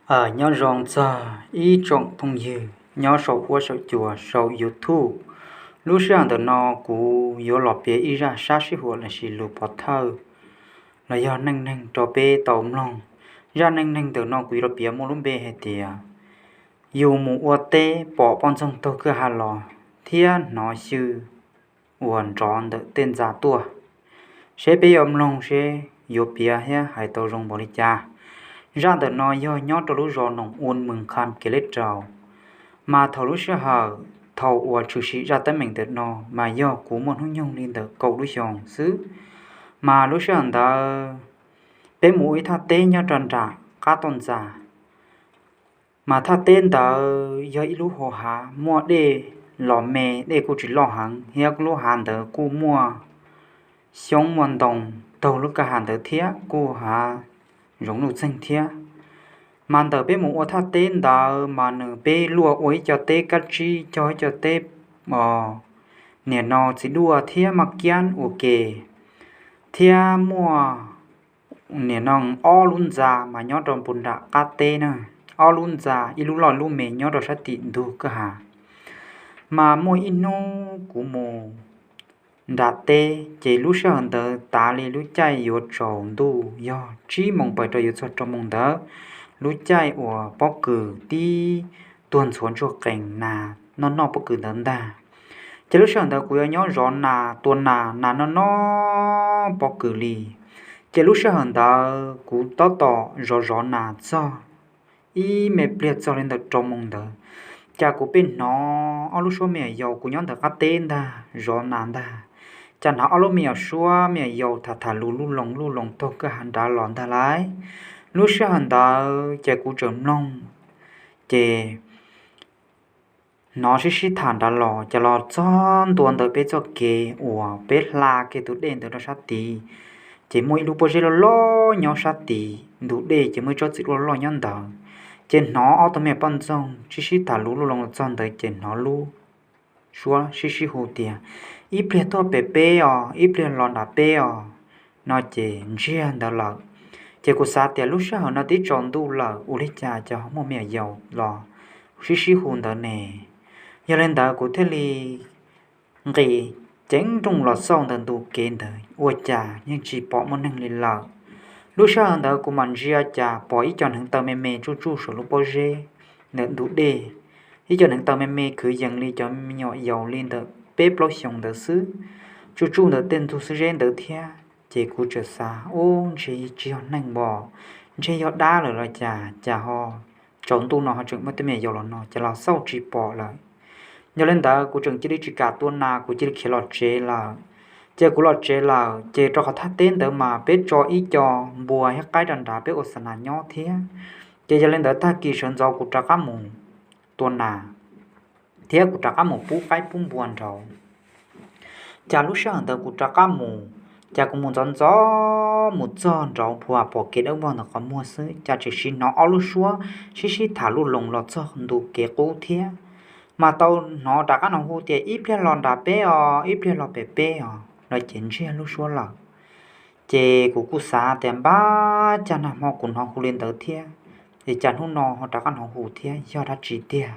Aws, nyob zoo txog ib tsoom phooj ywg nyob saum huab saum cua saum YouTube. Lub sij hawm ntawm no kuv yuav los piav ib zaj sab sib huam lossis lus pov thawj los yog neej neeg rau peb tau mloog. Zaj neej neeg ntawm no kuv yuav los piav muaj lub npe hais tias yus mus ua teb pom poj ntxoog taug kwj ha los thiab hnov xyw uas nrov ntawm tej ntxa tuaj. Seb peb yuav mloog seb yuav piav thiab hais tau zoo npaum li cas. Zaj ntawm no yog nyob rau lub zos Noom Ua Mws Kham Kev Leb Raus. Mas thaum lub sij hawm thaum uas tshwm sim zaj teeb meem ntawm no mas yog kuv muaj hnub nyoog li ntawm kaum lub xyoos xwb. Mas lub sij hawm ntawd peb mus ua ib thaj teb nyob rau nram qab toj ntxas. Mas thaj teb ntawd yog ib lub hau hav muaj dej los me, dej kuj tsis loj heev thiab lub hav ntawd kuj muaj xyoob muaj ntoo taug lub kwj ha ntawd thiab kuj hav zoov nuj txeeg thiab. Mas ntawm peb mus ua thaj teb ntawd mas nws peb luaj ua ib co teb kab tsib, cog ib co teb, nim no txiv duaj thiab maj kiab ua ke, thiab muaj nim no ob lub ntxa mas nyob rau puag nram qab teb na, ob lub ntxa ib lub loj lub me nyob rau sab tim ntug kwj ha. Mas muaj ib hnub kuv mus nram teb ces lub sij hawm ntawd tav li lub caij yuav tsaus ntuj yog tsib moos pais rau yuav txog rau moos ntawd, lub caij uas pob kws tib tuag ntxhuav ntsuag qees nas noj noj pob kws ntawd ntag. Ces lub sij hawm ntawd kuv yuav nyob zov nas tua nas, nas noj noj pob kws li. Ces lub sij hawm ntawd kuv tab tom zov zov nas txog ib me pliag txog li ntawm rau moos ntawd, cas kuv pheej hnov ob lub suab me nyuam yaus, kuv nyob ntawm qab teb ntag zov nas ntag, cas hnov ob lub me nyuam suab me nyuam yaus tham tham lus luj loos luj loos taug kwj ha nrad los ntag lauj. Lub sij hawm ntawd ces kuv tseem mloog, ces hnov sib sib tham nrad los, ces los txog ntua ntawm peb txoj kev uas peb hla kiag tus dej ntawd rau sab tid, ces muaj ib lub pob zeb loj loj nyob sab tid ntug dej, ces muaj ib tsob txiv duaj loj nyob ntawd. Ces hnov ob tug me poj ntxoog sib sib tham lus luj loos los txog ntawd ces hnov lub suab sib sib hu tias, ib pliag tuaj pem peb os, ib pliag los nram peb os, no ces ntsiag ntawd lawm. Ces kuv xav tias lub sij hawm no twb tsaus ntuj lawm, ua li cas cov muaj me nyuam yaus los sib sib hu ntawd ne? Yog li ntawd kuv thiaj li nqis ceev nrooj los xauj ntawm ntug kev ntawd ua cas yeej tsis pom muaj neeg li lawm. Lub sij hawm ntawd kuv mam ntsia cas pom ib co hneev taw me me tsuj tsuj saum lub pob zeb ntawm ntug dej, ib co hneev taw me me kwv yees li cov me nyuam yaus li ntawm peb plaub xyoos ntawd xwb, tsuj tsuj ntawm tej ntug xwb zeb ntawd thiab. Ces kuv txawm xav, ub, ntshe tsis yog neeg npos, ntshe yog dab lawm los cas, cas ho tsaus ntuj no ho tseem muaj tej me nyuam yaus los no, ces los xauj tsis pom lawm. Yog li ntawd kuv tseem cia li tsis kam tua nas, kuv cia li khiav los tsev lawm. Ces kuv los tsev lawm, ces rau qhov thaj teb ntawd mas peb tso ib co npua thiab qaib rau nrad peb ua xa nas nyob thiab. Ces yog li ntawd tag kis sawv ntxov kuv rov qab mus tua nas thiab kuv rov qab mus pub qaib pub npua nraud. Cas lub sij hawm ntawd kuv rov qab mus, cas kuv mus ntxov ntxov mus txog nraud puag pom kev dawb vog ntawm qhov muag xwb, cas tseem sim hnov ob lub suab sib sib tham luj loos los txog ntu kev qub thiab. Mas tau hnov rov qab hnov hu tias, ib pliag los nram peb os, ib pliag los pem peb os, no ces ntsiag lub suab lawm. Ces kuv kuj xav tias, npab, cas nag hmo kuv hnov hu li ntawd thiab, es cas hnub no ho rov qab hnov hu thiab, yog dab tsi tiag?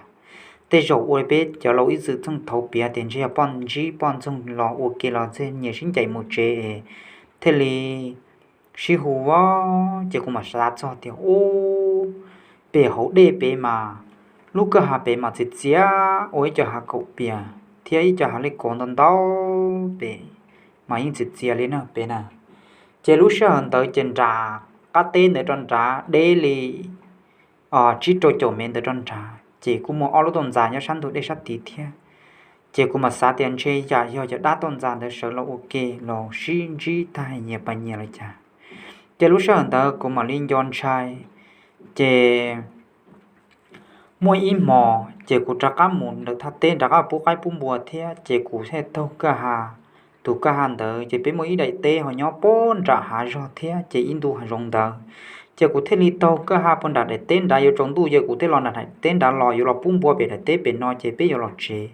Tej zaum ua li peb cov laus ib txwm txheej thaud piav tias ntshe yog poj ntsib poj ntxoog los ua ke los nyias sib ncaim mus tsev es thiaj li sib hu. Ces kuv mam xav txog tias, ub, pem hauv dej pem mas, lub kwj ha pem mas txias txias ua ib co hav kaum pias thiab ib co hav lej kauv ntau ntau pem, mas yeej txias txias li na pem na. Ces lub sij hawm ntawd ces nram qab teb ntawd rau nrad deb li tsib rau caum mev ntawd rau nrad ces kuj muaj ob lub toj ntxas nyob sab ntug dej sab tid thiab. Ces kuv mam xav tias ntshe yam yog cov dab toj ntxas ntawd sawv los ua ke los sib ntsib tag nyias pas nyias los cas. Ces lub sij hawm ntawd kuv mam li nco ntshai, ces muaj ib hmos ces kuv rov qab mus ntawm thaj teb rov qab pub qaib pub npua thiab, ces kuv thiaj taug kwj ha. Tus kwj ha ntawd ces peb muaj ib daim teb ho nyob puag nram hav zog thiab, ces ib ntu hav zoov ntawd, ces kuv thiaj li taug kwj ha puag nram daim teb nrad. Yuav tsaus ntuj ces kuv thiaj los nram daim teb nrad los, yuav los pub npua pem daim teb pem no ces peb yuav los tsev.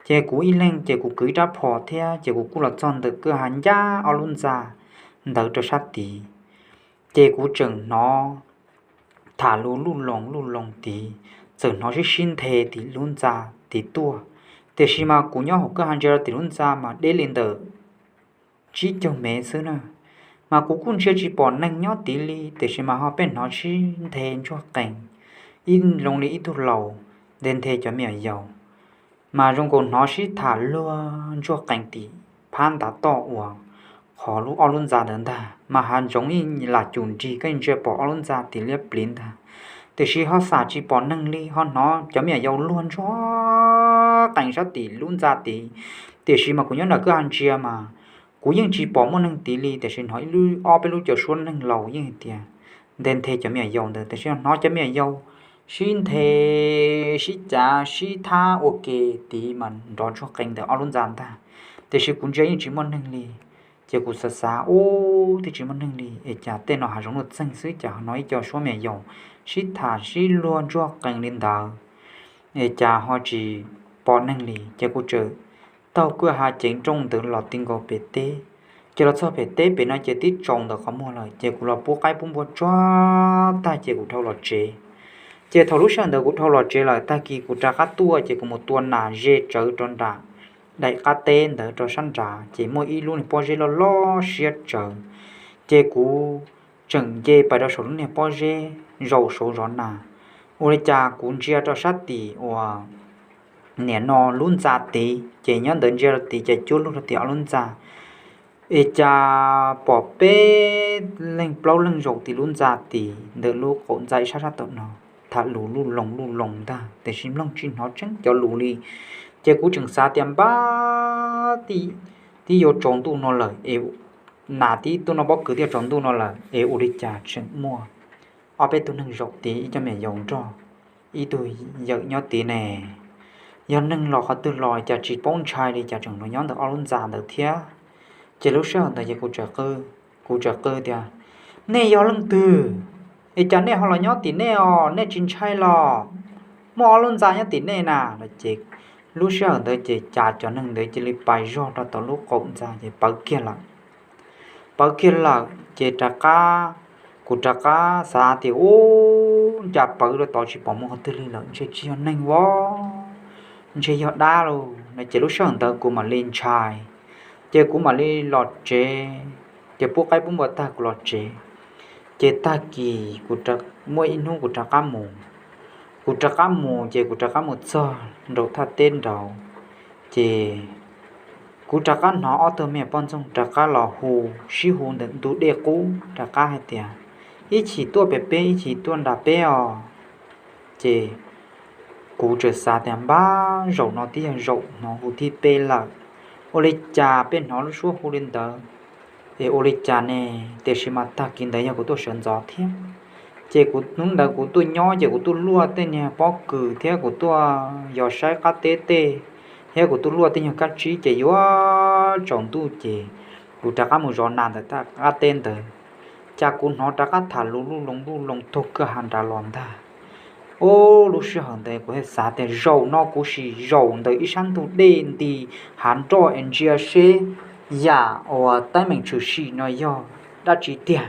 Ces kuv ib leeg ces kuv kwv ib rab phom thiab, ces kuv kuj los txog ntawm kwj ha ncaj ob lub ntxa ntawd rau sab tid. Ces kuv tseem hnov tham lus luj loos luj loos tid, txawm hnov sib sib nthe tim lub ntxa tid tuaj. Tiam sis mas kuv nyob hauv kwj ha ntsia rau tim lub ntxa mas deb li ntawm tsib caug mev xwb na. Mas kuv kuj ntsia tsis pom neeg nyob tid li, tiam sis mas ho pheej hnov sib nthe ntsuag qees, ib zoo li ib tug laus nthe nthe cov me nyuam yaus. Mas zoo nkaus hnov sib tham luag ntsuag qees tim phab ntav toj uas qhov lub ob lub ntxa ntawd ntag, mas hav zoov ib lam cum nrig koj ntsia pom ob lub ntxa tim liab pliv ntag. Tiam sis ho xam tsis pom neeg li, ho hnov cov me nyuam yaus luag ntsuag qees sab tim lub ntxa tid. Tiam sis mas kuv nyob nram kwj ha ntsia mas kuv yeej tsis pom muaj neeg tid li, tiam sis hnov ib lub ob peb lub cov suab neeg laus yeej hais tias nthe nthe cov me nyuam yaus ntawd, tiam sis hnov cov me nyuam yaus sib nthe, sib cav, sib thab ua ke tid mas nrov ntsuag qees ntawm ob lub ntxa ntag. Tiam sis kuv ntsia yeej tsis muaj neeg li. Ces kuv xav xav, ub, twb tsis muaj neeg li es cas tej no hav zoov luaj txeeg xwb cas ho hnov ib co suab me nyuam yaus sib tham sib luag ntsuag qees li ntawd es cas ho tsis pom neeg li. Ces kuv txawm taug kwj ha ceev nrooj ntawd los ti nkaus pem teb. Ces los txog pem teb pem no ces twb tsaus ntawm qhov muag lawm, ces kuv los pub qaib pub npua tsuag tag ces kuv dhau los tsev. Ces thaum lub sij hawm ntawd kuv dhau los tsev lawm, tag kis kuv rov qab tuaj ces kuv mus tua nas ze tsawv rau nram daim qab teb ntawd rau sab nrad, ces muaj ib lub niag pob zeb loj loj siab tsawv. Ces kuv tseem nce pais rau saum lub niag pob zeb, zaum saud zov nas. Ua li cas kuv ntsia rau sab tim uas nim no lub ntxa tid, ces nyob ntawd ntsia rau tid ces cuab lug rau tim ob lub ntxa. Es cas pom peb leeg plaub leeg zaum tim lub ntxa tid ntawm lub qaum ntxa ib sab sab tom no, tham lus luj loos luj loos ntag, tiam sis mloog tsis hnov tseeb cov lus li. Ces kuv tseem xav tias npab, tib yuav tsaus ntuj no lawm es, nas tib tuaj noj pob kws tib yuav tsaus ntuj no lawm es ua li cas tseem muaj ob peb tug neeg zaum tid, ib co me nyuam yaus nrog ib tug yawm nyob tid ne. Yog neeg los qhov twg los cas tsis paub ntshai li, cas tseem los nyob ntawm ob lub ntxa ntawd thiab. Ces lub sij hawm ntawd ces kuv txawm qw tias, nej yog leej twg es cas nej ho los nyob tim nej os, nej tsis ntshai los? Muaj ob lub ntxa nyob tim nej na no. Ces lub sij hawm ntawd ces cas cov neeg ntawd cia li pais zog rau tom lub qaum ntxa ces pawv kiag lawm. Pawv kiag lawm ces rov qab, kuv rov qab xav tias, ub, cas pawv rau tod tsis pom mus qhov twg li lawm, ntshe tsis yog neeg os, ntshe yog dab lauj no. Ces lub sij hawm ntawd kuv mam li ntshai, ces kuv mam li los tsev, ces pub qaib pub npua tag kuv los tsev. Ces tag kis muaj ib hnub kuv rov qab mus, kuv rov qab mus ces kuv rov qab mus txog nraum thaj teb nraud, ces kuv rov qab hnov ob tug me poj ntxoog rov qab los hu, sib hu ntawm ntug dej qub rov qab hais tias, ib chim tuaj pem peb, ib chim tuaj nram peb os. Ces kuv txawm xav tias npab, zaum no twb yog zaum hnov hu thib peb lawm, ua li cas peb hnov lub suab hu li ntawd es ua li cas ne? Tiam sis mas tag kis ntawd yog kuv tuaj sawv ntxov thiab, ces kuv hnub ntawd kuv tuaj nyob ces kuv tuaj luaj tej niag pob kws thiab kuv tuaj yos saib qab teb tej, thiab kuv tuaj luaj tej nyuag kab tsib ces yuav tsaus ntuj ces kuv rov qab mus zov nas ntawm qab teb ntawd, cas kuv hnov rov qab tham lus luj loos luj loos taug kwj ha nrad los ntag. Ub, lub sij hawm ntawd kuv thiaj xav tias zaum no kuv sim zaum ntawm ib sab ntug dej nti hav nroj es ntsia seb yam uas teeb meem tshwm sim no yog dab tsi tiag.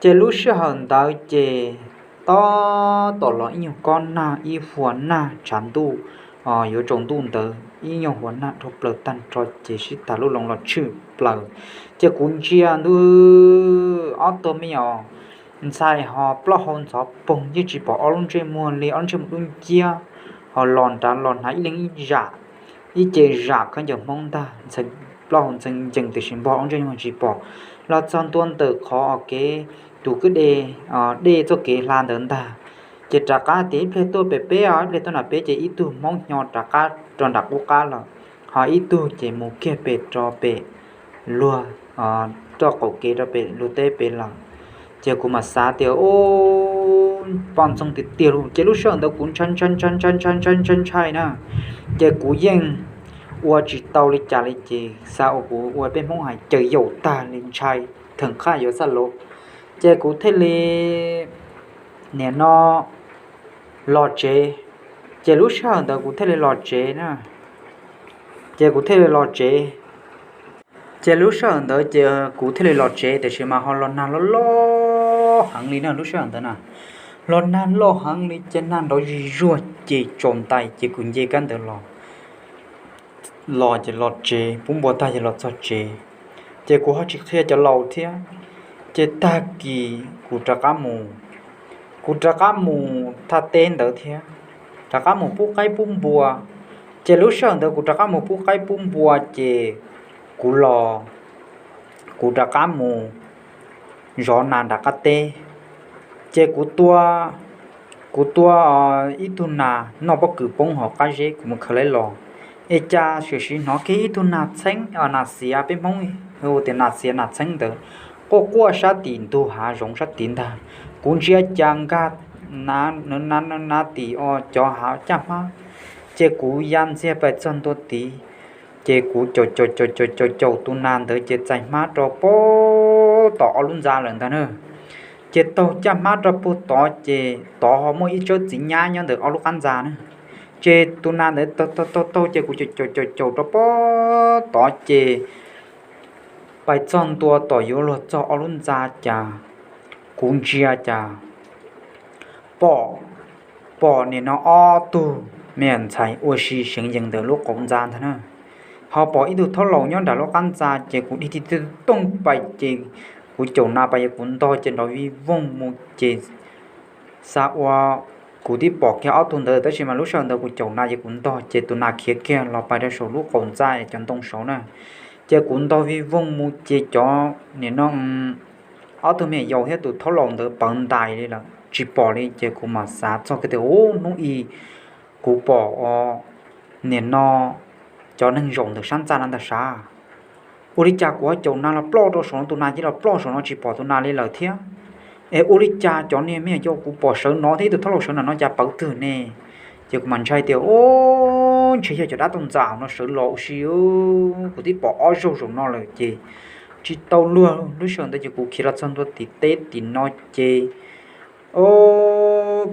Ces lub sij hawm ntawd ces tab tom los ib nyuag kob nag ib huas nag tshav ntuj, yuav tsaus ntuj ntawd ib nyuag huas nag dhau plaws tag nrho ces sib tham lub loos los tshwm plaws. Ces kuv ntsia ntawm ob tug me nyuam ntxhais ho plaub hau ntxhov poog, yeej tsis pom ob lub ntsej muag li, ob lub ntsej muag dub nciab, ho los nrad los hnav ib leeg ib zam, ib ce zam khaub ncaws Hmoob ntag, plaub hau ntxhee ncees tiam sis npog ob lub ntsej muag tsis pom. Los txog ntua ntawm qhov kev, tus kwj dej, dej txoj kev hla ntawd ntag. Ces rov qab tias ib pliag tuaj pem peb os, ib pliag tuaj nram peb, ces ib tug Hmoob hnyo rov qab rau nram qub qab lawm, ho ib tug ces mus kiag pem rau pem luag, rau qaum kev rau pem luag teb pem lawm. Ces kuv mam xav tias, ub, poj ntxoog tiag tiag lauj. Ces lub sij hawm ntawd kuv ntshai ntshai ntshai ntshai ntshai ntshai ntshai ntshai na, ces kuv yeej ua tsis tau li cas li ces xav ua kuv ua peb Hmoob hais caws yaum tag li, ntshai theem qhaj yuav xaj lov. Ces kuv thiaj li nim no los tsev. Ces lub sij hawm ntawd kuv thiaj li los tsev na. Ces kuv thiaj li los tsev. Ces lub sij hawm ntawd ces kuv thiaj li los tsev, tiam sis mas ho los nag loj loj heev li na lub sij hawm ntawd na. los nag loj heev li ces nag nrov zig zuag ces tsaus ntais ces kuv nce kab ntawd los los ces los tsev, pub npua tag ces los txog tsev. Ces kuv ho tsis qhia cov laus thiab, ces tag kis kuv rov qab mus, kuv rov qab mus thaj teb ntawd thiab, rov qab mus pub qaib pub npua. Ces lub sij hawm ntawd kuv rov qab mus pub qaib pub npua ces kuv los, kuv rov qab mus zov nas nram qab teb. Ces kuv tua, kuv tua ib tug nas noj pob kws poob hauv qab zeb, kuv mus khaws los, es cas sim sim hnov kiag ib tug nas txheeb, nas xiav, peb Hmoob hu tias nas xiav nas txheeb ntawd, quaj quaj sab tim ntug hav zoov sab tid ntag. Kuv ntsia cas nkag na na tim cov hav caj hmab, ces kuv ya ntxiag pais txog ntua tid, ces kuv caum caum caum caum caum tus nas ntawd ces txais hmab rau puag tom ob lub ntxa lawm ntag na. Ces taug caj hmab rau puag tod ces tod ho muaj ib tsawb txiv nyab nyob ntawm ob lub qab ntxa na. Ces tus nas ntawd taug taug taug ces kuv caum caum caum caum rau puag tod ces pais txog ntua tom yuav luag txog ob lub ntxa cas kuv ntsia cas pom, pom nim no ob tug me ntxhais ua si seev yees ntawm lub qaum ntxa ntag na. Ho pom ib tug thaub laus nyob nram lub qab ntxa ces kuv dig tig tooj pais ces kuv caum nas pais ces kuv ntog ces nrov vij voog mus ces xav ua kuv twb pom kiag ob tug ntawd tab sis mas lub sij hawm ntawd kuv caum nas ces kuv ntog ces tus nas khiav kiag los pais rau saum lub qaum ntxa cov ntoo saud na. Ces kuv ntog vij voog mus ces cov nim no ob tug me nyuam yaus thiab tus thaub laus ntawd pawv ntais li lawm tsis pom li ces kuv mam xav txog kiag tias ub hnub i kuv pom nim no cov neeg zaum ntawm sab ntxa no ntag sav. Ua li cas kuv ho caum nas los ploj rau saum no tus nas cia li los ploj saum no tsis pom tus nas li lawm thiab. Es ua li cas cov niag me nyuam yaus kuv pom sawv no thiab ib tug thaub laus sawv nram no cas pawv twg ne? Ces kuv mam ntshai tias ub ntshe yog cov dab tau ntxas no sawv los ua si, kuv twb pom ob zaug zaum no lawm ces tsis tau luag. Lub sij hawm ntawd ces kuv khiav los txog ntua tim teb tim no ces o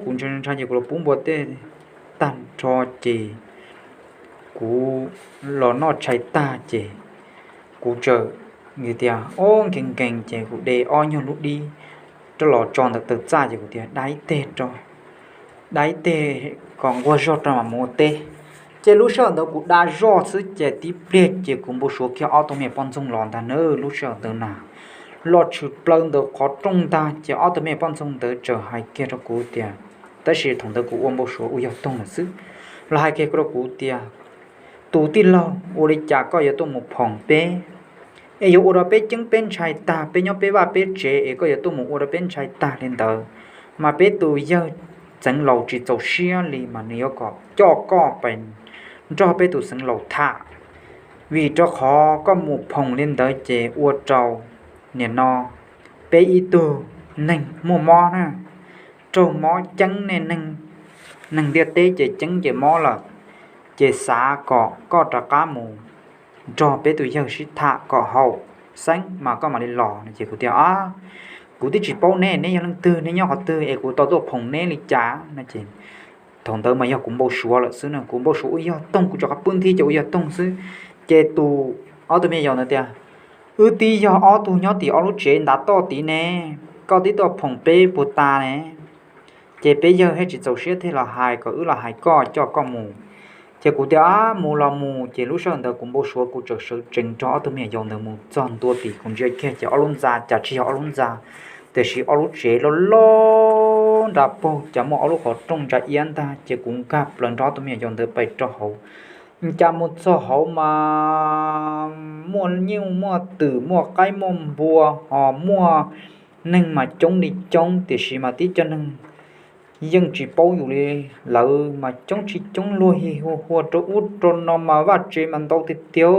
kuv ntshai ntshai ces kuv los pub npua tej tag nrho ces kuv los noj tshais tag ces kuv txawm tias o nkees nkees ces kuv de ob nyuag lub dib rov los tso ntawm taw txaj ces kuv tias da ib teg rau, da ib teg kom nquag zog rau mam mus ua teb. Ces lub sij hawm ntawd kuv da zoj xwb ces tib pliag ces kuv npau suav kiag ob tug me poj ntxoog los ntag na. Lub sij hawm ntawd na los tshwm plaws ntawm qhov rooj ntag ces ob tug me poj ntxoog ntawd txawm hais kiag rau kuv tias, tab sis thaum ntawd kuv ua npau suav ua yog toog lawm xwb, los hais kiag rau kuv tias tus tij laug ua li cas koj yuav tuaj mus phoom peb es yuav ua rau peb ceeb peb ntshai tag, peb nyob peb vaj peb tsev es koj yuav tuaj mus ua rau peb ntshai tag li ntawd, mas peb tus yawg Xeev Laus tsis txaus siab li mas nws yuav kom coj koj pais nrog peb tus Xeev Laus tham, vim rau qhov koj mus phoom li ntawd ces ua rau nim no peb ib tug neeg muaj mob na, raug mob ceeb ne, neeg ntiaj teb ces ceeb ces mob lawm, ces xav kom koj rov qab mus nrog peb tus yawg sib tham kom haum xeeb mas koj mam li los no. Ces kuv tias kuv twb tsis paub neb, neb yog leej twg, neb nyob qhov twg es kuv tau tuaj phoom neb li cas no. Ces thaum ntawd mas yog kuv npau suav lawm xwb na, kuv npau suav ua yog toog, kuv rov qab pw nthi ces ua yog toog xwb. Ces tus, ob tug me nyuam yaus ntawd tias wb twb yog ob tug nyob tim ob lub tsev ntav toj tid ne, koj twb tuaj phoom peb puag ta ne, ces peb yawg thiaj tsis txaus siab thiaj los hais kom wb los hais koj coj koj mus. Ces kuv tias mus los mus. Ces lub sij hawm ntawd kuv npau suav kuv txawm sawv tsees nrog ob tug me nyuam yaus ntawd mus txog ntua tim kuv ntsia kiag ces ob lub ntxa cas tsis yog ob lub ntxa, tiam sis ob lub tsev loj loj nra paug cas muaj ob lub qhov rooj ntsa iab ntag. Ces kuv nkag plaws nrog ob tug me nyuam yaus ntawd pais rau hauv. Cas mus txog hauv mas muaj nyuj muaj twm muaj qaib muaj npua ho muaj neeg mas coob li coob, tiam sis mas tib co neeg yeej tsis paub yus li, lawv mas coob tsis coob luag hi hu hua rau ub rau no mas vaj tsev mas ntau tiag tiag,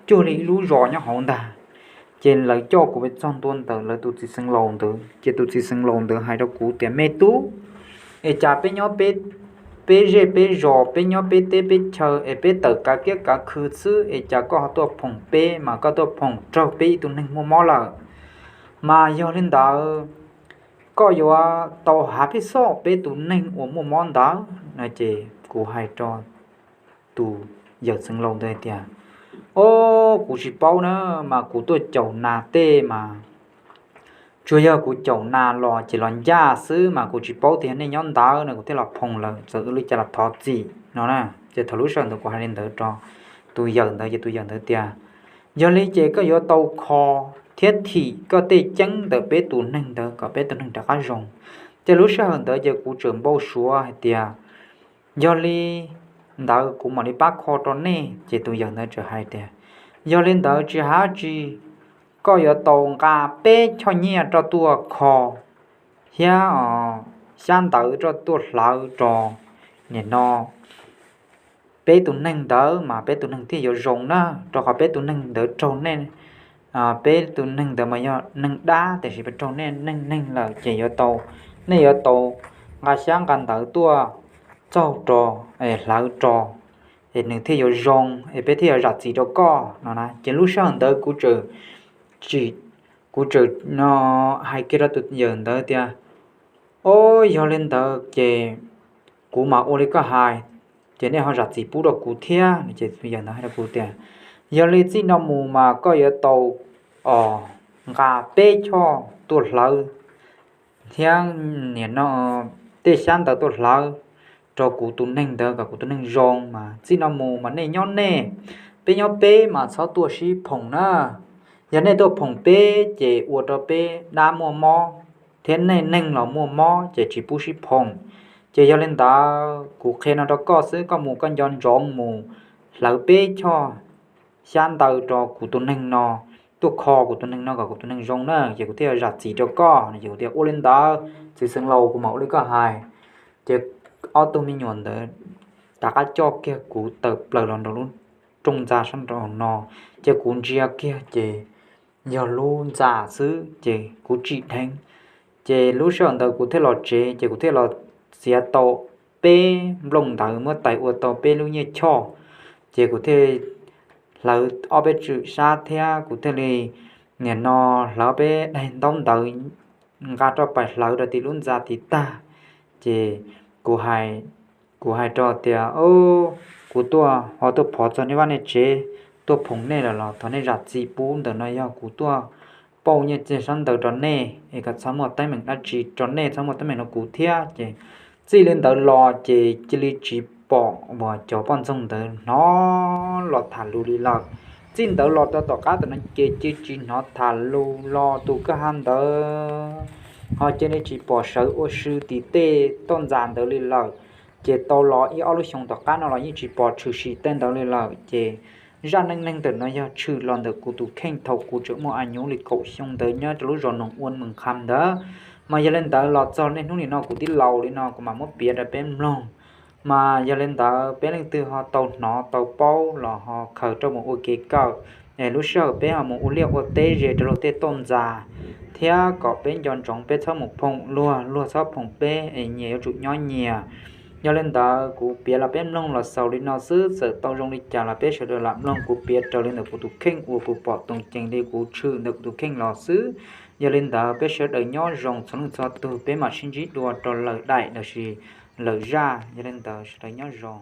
cuag li ib lub zos nyob hauv ntag. Ces lawv coj kuv pais txog ntua ntawm lawv tus txiv xeev laus ntawd, ces tus txiv xeev laus ntawd hais rau kuv tias me tub, es cas peb nyob peb zej peb zos, peb nyob peb teb peb chaw es peb tawm kav kiab kav khw xwb es cas koj ho tuaj phoom peb mas koj tuaj phoom raug peb ib tug neeg muaj mob lawm. Mas yog li ntawd koj yuav tau hav pheej xoj peb tus neeg uas muaj mob ntawd no. Ces kuv hais rau tus yawm xeev laus ntawd hais tias o, kuv tsis paub na, mas kuv tuaj caum nas tej mas tsuas yog kuv caum nas los ces los ncaj xwb mas kuv tsis paub tias nej nyob ntawd no, kuv thiaj los phoom lawm, txawm ua li cas los thov txim no na. Ces thaum lub sij hawm ntawd kuv hais li ntawd rau tus yawm ntawd ces tus yawm ntawd tias, yog li ces koj yuav tau kho thiab thim koj tej ceeb ntawm peb tus neeg ntawd kom peb tus neeg rov qab zoo. Ces lub sij hawm ntawd ces kuv tseem npau suav hais tias, yog li ntawd kuv mam li pab kho rau nej. Ces tus yawm ntawd tseem hais tias, yog li ntawd tsis hais tsis, koj yuav tau nqa peb choj nyiaj roj tuaj kho thiab xyab ntawv roj tuaj hlawv rau nim no peb tus neeg ntawd mas peb tus neeg thiaj yuav zoo na, rau qhov peb tus neeg ntawd raug nej, peb tus neeg ntawd mas yog neeg dab tiam sis raug nej neeg neeg lawm ces yuav tau, nej yuav tau nqa xyab nqa ntawv tuaj txaug rau, hlawv rau, es nws thiaj yuav zoo es peb thiaj yuav zam txim rau koj no na. Ces lub sij hawm ntawd kuv tseem, kuv tseem hais kiag rau tus yawm ntawd tias, o, yog li ntawd ces kuv mam ua li koj hais, ces nej ho zam txim pub rau kuv thiab. Ces tus yawm ntawd hais rau kuv tias, yog li txij no mus mas koj yuav tau, o, nqa peb choj tuaj hlawv thiab nim no tej xyab ntawv tuaj hlawv rau kuv tus neeg ntawd kom kuv tus neeg zoo mas txij no mus mas nej nyob nej, peb nyob peb mas txhob tuaj sib phoom na. Yog nej tuaj phoom peb ces ua rau peb dab muaj mob thiab nej neeg los muaj mob ces tsis pub sib phoom. Ces yog li ntawd kuv qhia no rau koj xwb, koj mus koj nco ntsoov mus hlawv peb choj xyab ntawv rau kuv tus neeg no, tuaj kho kuv tus neeg no kom kuv tus neeg zoo na, ces kuv thiaj zam txim rau koj no. Ces kuv tias ua li ntawd txiv xeev laus, kuv mam ua li koj hais. Ces ob tug me nyuam ntawd rov qab coj kiag kuv tawm plaws los nraum lub rooj ntxa sab nraum no, ces kuv ntsia kiag ces yog lub ntxa xwb ces kuv tsim dheev. Ces lub sij hawm ntawd kuv thiaj los tsev, ces kuv thiaj los txiav tau peb nplooj ntawd muab tais ua tau peb lub nyiaj choj. Ces kuv thiaj hlawv ob peb tswm sab thiab kuv thiaj li nim no hlawv ob peb daim ntaub ntawv nqa roj pais hlawv rau tim lub ntxa tid tag. Ces kuv hais, kuv hais rau tias, kuv tuaj ho tuaj phov txog nej vaj nej tsev, tuaj phoom nej lawm los thov nej zam txim pub, ntawm no yog kuv tuaj pauj nyiaj txiag xyab ntawv rau nej es kom txhob muaj teeb meem dab tsi rau nej, txhob muaj teeb meem rau kuv thiab. Ces txij li ntawd los ces cia li tsis pom uas cov poj ntxoog ntawd hnov los tham lus li lawm. Txij ntawd los rau tom qab tam no ces cia li tsis hnov tham lus los tus kwj ha ntawd ho cia li tsis pom sawv ua si tim tej toj ntxas ntawd li lawm. Ces tau los ib ob lub xyoo tom qab no los yeej tsis pom tshwm sim tej ntawd li lawm. Ces zaj neej neeg ntawm no yog tshwm los ntawm kuv tus kheej thaum kuv tseem muaj a nyuv li kaum xyoo ntawd nyob rau lub zos Noog Ua Mees Kham ntawd. Mas yog li ntawd los txog niaj hnub nim no kuv twb laus li no kuv mam muab piav rau peb mloog. Mas yog li ntawd peb leej twg ho tau hnov tau paub los ho khaws rau mus ua kev kawm, es lub sij hawm peb ho mus ua liaj ua teb ze rau luag tej toj ntxas, thiab kom peb nco ntsoov peb txhob mus phoom luag, luag txhob phoom peb, es nyias yuav tsum nyob nyias. Yog li ntawd kuv piav los peb mloog los xaus li no xwb, txawm tau zoo li cas los peb sawv daws lam mloog kuv piav raws li ntawm kuv tus kheej uas kuv pom toom cees li kuv tshwm ntawm kuv tus kheej los xwb. Yog li ntawd peb sawv daws nyob zoo txhua leej txhua tug, peb mam sib ntsib dua rau lawm daim los sis lawm zaj. Yog li ntawd sawv daws nyob zoo.